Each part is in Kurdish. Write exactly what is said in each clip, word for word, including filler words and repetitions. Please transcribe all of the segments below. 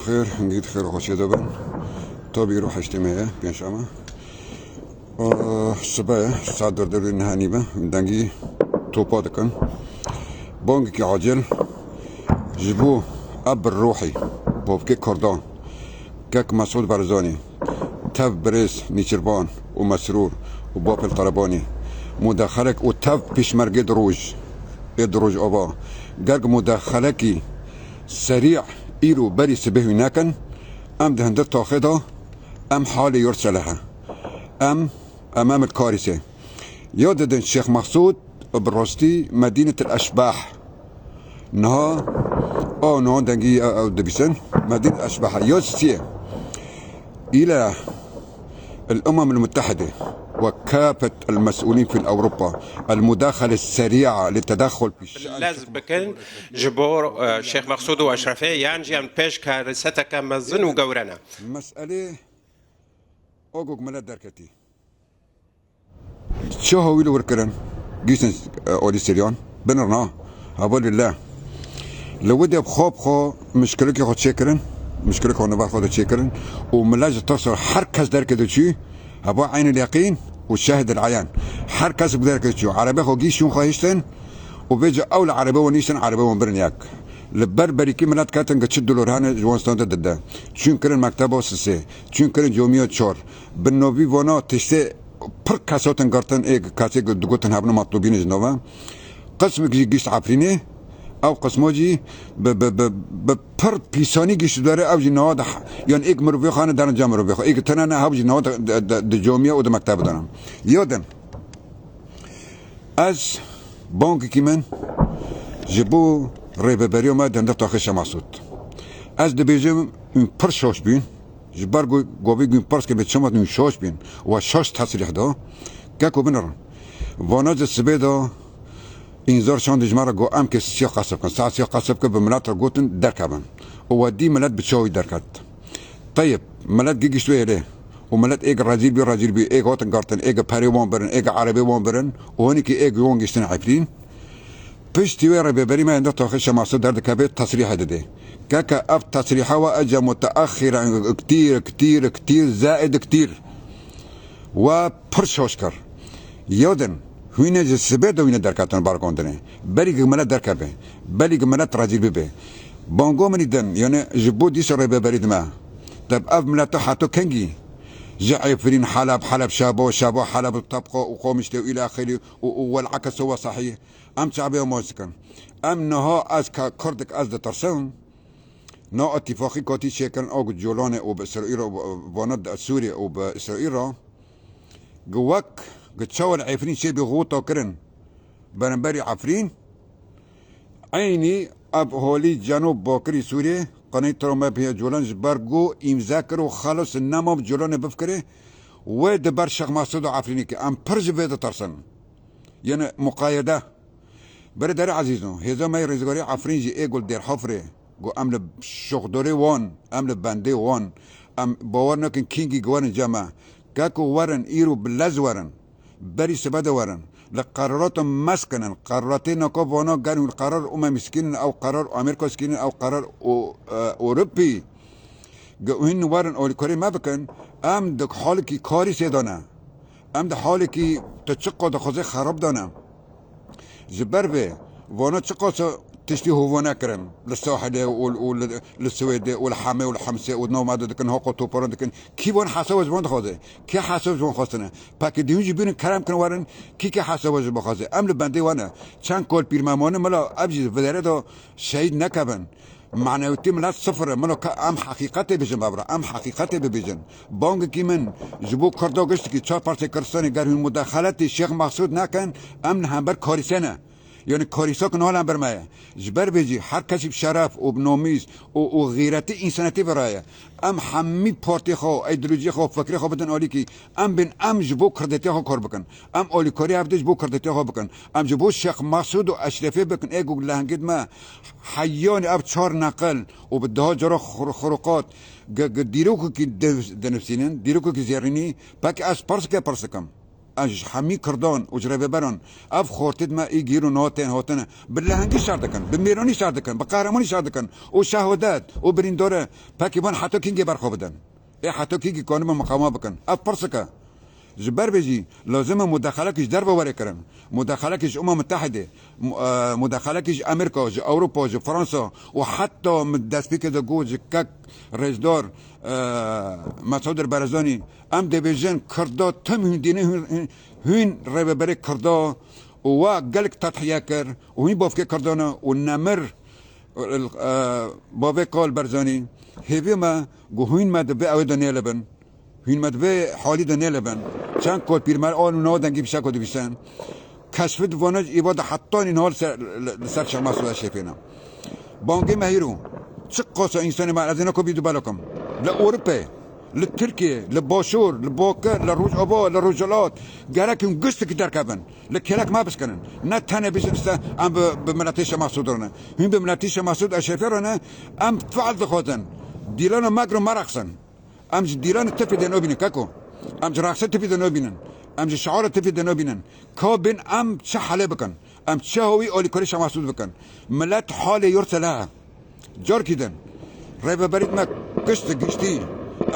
Xêr, hingî xêr xweşê de bin. Tabî îro heştê me ye, pêncşeme. Aa, sibe ye, saet derdorê niha nî be. Dengî topa dikin. Bangekî acil ji bo ev bi ruhî bavkê Kurdan, kek Mesûd Barzanî, tev birêz Nîçirvan û Mesrûr û Bapêl Qerebanî, mudexelek û tev pêşmergê di roj, ê di Rojava, ger mudexelekî serî îro berî sibê hûn nekin, em di hindir taxê de, em halê yor selehe. Em, em, em li karîsê. Ya didin Şêx Mexsûd, bi rastî Medînetil Eşbah. Niha, o, niha dengî, e, e, dibîsin. Medînet Eşbah. Ya siyê. إلى الأمم المتحدة وكافة المسؤولين في أوروبا المداخلة السريعة للتدخل في الشأن. Lez bikin ji bo, e, Şêx Mexsûd û Eşrefê, yan jî em pêş kariseteke mezin û gewre ne. Meselê o ku milet derketî. Çi hawî li wir kirin? Gihîştin, e, alî Siryan. Binirna. Heva lillah. Li wir de bi xwe bi xwe mişkilekê xwe çêkirin. Mişkilekê xwe nava xwe de çêkirin. Û milet ji tirsa her kes derkete çû. Heva eynil yeqîn û şehidil eyan. Her kes bi derkete çû. Erebê xwe gihîştin xwe hiştin. Û vêca ew li erebê wan nîştin, erebê wan birin yek. Li ber berîkî milet ketin ki çi dolor hene ji wan standa dide. Çûn kirin mekteba sisê. Çûn kirin comiya çar. Bi novî vana tiştê pir kes hatin girtin, ê kesê digotin hebûna metlûbîn ji nava. Qismek jî gihîşt Efrînê, ew qisma jî bi, bi, bi, bi pir pîsanî gihîşt dere, ew jî nava de, yan êk mirovê xwe ne derin cem mirovê xwe. Êk tune ne, ew jî nava de, de, de, di comiya û di mektebê de ne. Ya din, ez bangekî min ji bo rêveberiya me di hindir taxê Şêx Mexsûd. Ez dibêjim, hûn pir şaş bûn. Ji ber ku govî gûn pirs ke bê çima hûn şaş bîn, we şaş tesrîh da, keko binirin. Vana ji sibê de înzar şandî ji me re got, em ke siya qesib kin. Saet siya qesib kir, bi milet re gotin derkevin. Û we dî milet bi çawî derket. Teyib, milet gigişt wê hêlê. Û milet êk rezîl bî, rezîl bî, êk hatin girtin, êk perê wan birin, êk erebê wan birin, û hinekî êk wan giştin Efrîn. Piştî wê rêveberî me hindir taxê Şêx Mexsûd derdikeve, tesrîhe dide. Keke ev tesrîha we ece muteaxîren kitîr, kitîr, kitîr, zaid kitîr. We pir şaş kir. Yodin, hûne ji sibê de hûne derketin bargondinê. Berî ki milet derkeve, berî ki milet rezîl bibe. Bango min î din, yani ji bo dîsa rêveberî dime. Deb ev mileto heto kengî? Ji Efrîn, Heleb, Heleb, Şabo, Şabo, Heleb, Tebqa û Qomiştê û îlâ axirî û, û wel ekes û we sahî. Em çavê wan dikin. Em niha ez ka Kurdik ez ditirsim. Na îtîfaqî kotî çêkirin a ku Colanê û bi Îsraîl re, vana di Sûriyê û bi Îsraîl re. Gi wek, gi çawa li Efrîn çêbî xota kirin beramberî Efrîn. Eynî ev holî ceno bakirî Sûriyê, qenî tiro me pê Colan ji ber ku îmze kir û xelos nema Colanê bifkirê, wê di ber Şêx Mexsûd û Efrînê kir. Em pir ji vê ditirsin. Yene muqayede. Birêdarê ezîz û hêza me yê rizgarî Efrîn jî ê ku li Dêrhafirê, ku em li şoxdorê wan, em li bendê wan, em bawer nakin kîngî ku werin cem me. Keko werin, îro bi lez werin, berî sibe de werin. Li qerarata mezin kin, qeraratê naka vana gerin, qerar Umem Mîskîn in, ew qerar Amerîka Mîskîn in, ew qerar û, e, Ewropî. Ge hûn werin alîkarî me bikin, em di halekî karîsê de ne. Em di halekî tu çiqas dixwazî xerab de ne. Ji ber vê, vana çiqas tiştî hovane kirin li sahilê û, û li, li Swêdê û li Hemê û li Hemsê û di nav me de dikin, haqo toparan dikin. Kî van hesaba ji van dixwaze? Kî hesaba ji van xwestine? Pekî dihûn jî bînin kerem kin werin, kî kî hesaba ji bixwaze? Em li bendê we ne. Çend kal pîr me mane mila, ev jî di vê derê de şehîd nekevin. Manewîtî milet sifir e. Milo ka em heqîqetê bijin, bavra. Em heqîqetê bibêjin. Bangekî min ji bo Kurda giştikî çar parçeyê Kurdistanê ger hûn mudexeletê Şêx Mexsûd nekin, em li hember karîse ne. Yani karîsa ki niha li hember me ye. Ji ber vê jî her kesî bi şeref û bi nomîs û, û xîretî însanetî viraye. Em hemî partiyê xwe, îdeolojiyê xwe, fikrê xwe bidin alîkî. Em bên em ji bo Kurdetiya xwe kar bikin. Em alîkarî hevdê ji bo Kurdetiya xwe bikin. Em ji bo Şêx Mexsûd û Eşrefê bikin. Ê ku lehengê me heyanî ev çar neqil û bi daha cara xur-, xuruqat gi, gi dîrokekî di-, dinivsînin, dîrokekî zêrînî, pekî ez pirseke pirs dikim. Ez ji hemî Kurdan û ji rêveberan ev xortê di me î gîr û niha tên hatine. Bi lehengî şer dikin, bi mêranî şer dikin, bi qehremanî şer dikin û şehadet û birîndare pekî van heta kîngê berxwe bidin. Ê heta kîngî kanibin miqama bikin. Ev pirsik e. Ji ber vê jî lazim e mudexelekî ji derve were kirin. Mudexelekî ji Umma Mutehidê, mu-, e, mudexelekî ji Amerîka, ji Ewropa, ji Fransa û heta min destpêkê de got ji kek rêzdar, e, Mesûd Barzanî, em dibêjin Kurda tim hûn dînin hûn, hûn, hûn rêveberê Kurda û wa gelek tedhiye kir û hûn bavkê Kurdan e û nemir, e, bavê Kal Barzanî. Hêvî me ku hûn me di vê ewê de nêlibin. Hûn me di vê halî de nêlibin. Çend kol pîrmer an û niha dengî fîşeko dibîsin. Keşfî di vana ji îva de hetanî niha li ser, li, li ser Şêx Mesûd Eşrefê ne. Bangê me hîro. Çi qasa însanê me, ez ê nako bî dubelo kim. Li Ewropê, li Tirkiye, li Başûr, li Bakur, li Rojava, li Rojhilat. Gerek hûn giştikî derkevin. Li kêlek me bişkinin. Ne tenê bêjin işte em bi, bi miletê Şêx Mesûd re ne. Hûn bi miletê Şêx Mesûd Eşrefê re ne. Em fiil dixwazin. Dîlana me girin, merexsin. Em ji dîlanê tifê de nabînin keko. Em ji rexsê tifê de nabînin. Em ji şiara tifê de nabînin. Ka bên em çi helê bikin? Em çi hawî alîkarî Şêx Mesûd bikin? Milet halê yurt sele. Carkî din. Rêveberî me kişt giştî.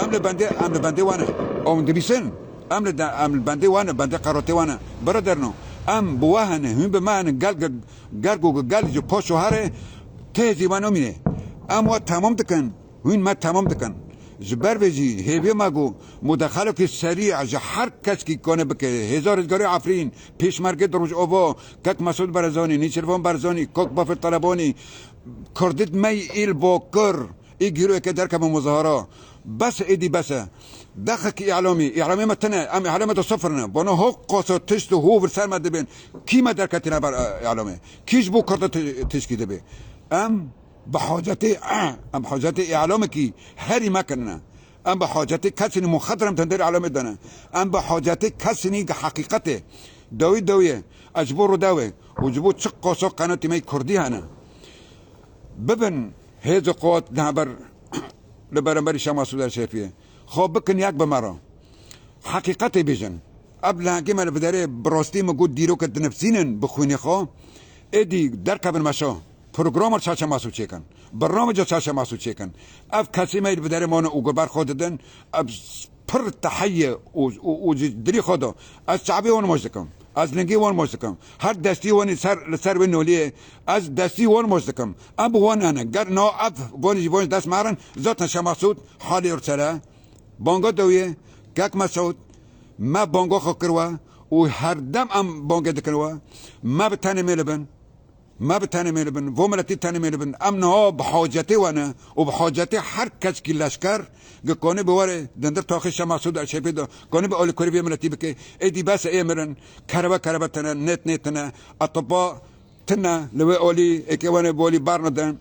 Em li bendê, em li bendê wan e. Ew dibîsin. Em li de, em li bendê wan e, bendê qeratê wan e. Biraderno. Em bi we hene, hûn bi me hene, gel, gel, gel ku gel ji paş û herê têzî wan omîne. Em we temam dikin. Hûn me temam dikin. Ji ber vê jî hêviyê me ku mudexelekî serî ji her keskî kone bike, hêza rizgarê Efrîn, pêşmergê di Rojava, kek Mesûd Barzanî, Nêçîrvan Barzanî, kok Bafir Telebanî, kurdit me îl Bakur, î gîroyeke derkeve muzahara. Bes êdî bes e. Dexek îlamî, îlamê me tine, em îlamê de sifir ne. Bana ho qasa tişt û ho vir ser me dibên. Kî me derketine ber, e, îlamê? Kî ji bo kurda ti-, tişkî dibe? Em Bi hacetê, em hacetê îlamekî herî me kirine. Em bi hacetê kesînî muxedrem tenderê îlamê dane. Em bi hacetê kesînî gi heqîqetê. Dawî dawî ye. Ez ji bo Rûdawê û ji bo çi qoso qenatî me kurdî hene. Bibin hêz û quwet li hember li beramberî Şêx Mesûd Eşrefiyê. Xwe bikin yek bi me re. Heqîqetê bêjin. Ev lehengê me li biderê bi rastî min got dîroke dinivsînin bi xwînê xwe. Êdî derkevin meşa. Programa çarşema sû çêkin. Bernamece çarşema sû çêkin. Ev kesî me li biderê mane û guber xwe didin. Ev pir tehiye û, û, û ji dilî xwe de. Ez çavê wan maç dikim. Ez lingê wan maç dikim. Her destî wan li ser, li ser wê noliyê. Ez destî wan maç dikim. Em bi wan hene. Ger na ev wan jî wan dest merin, zaten Şêx Mesûd halê yurt sere. Banga dawiyê, kek Mesûd, me banga xwe kir we û her dem em bangê dikin we. Me bi tenê mêlibin. Me bi tenê mêlibin. Vo miletî tenê mêlibin. Em niha bi hacetê we ne û bi hacetê her kesekî leşker gi konê bi were dindir taxê Şêx Mesûd Eşrefî de konê bi alîkarî vê miletî bike. Êdî bes ê mirin. Kerebe kerebe tine, nêt nêt tine. Etiba tine li wê olî, êkê wane bi olî bernadin.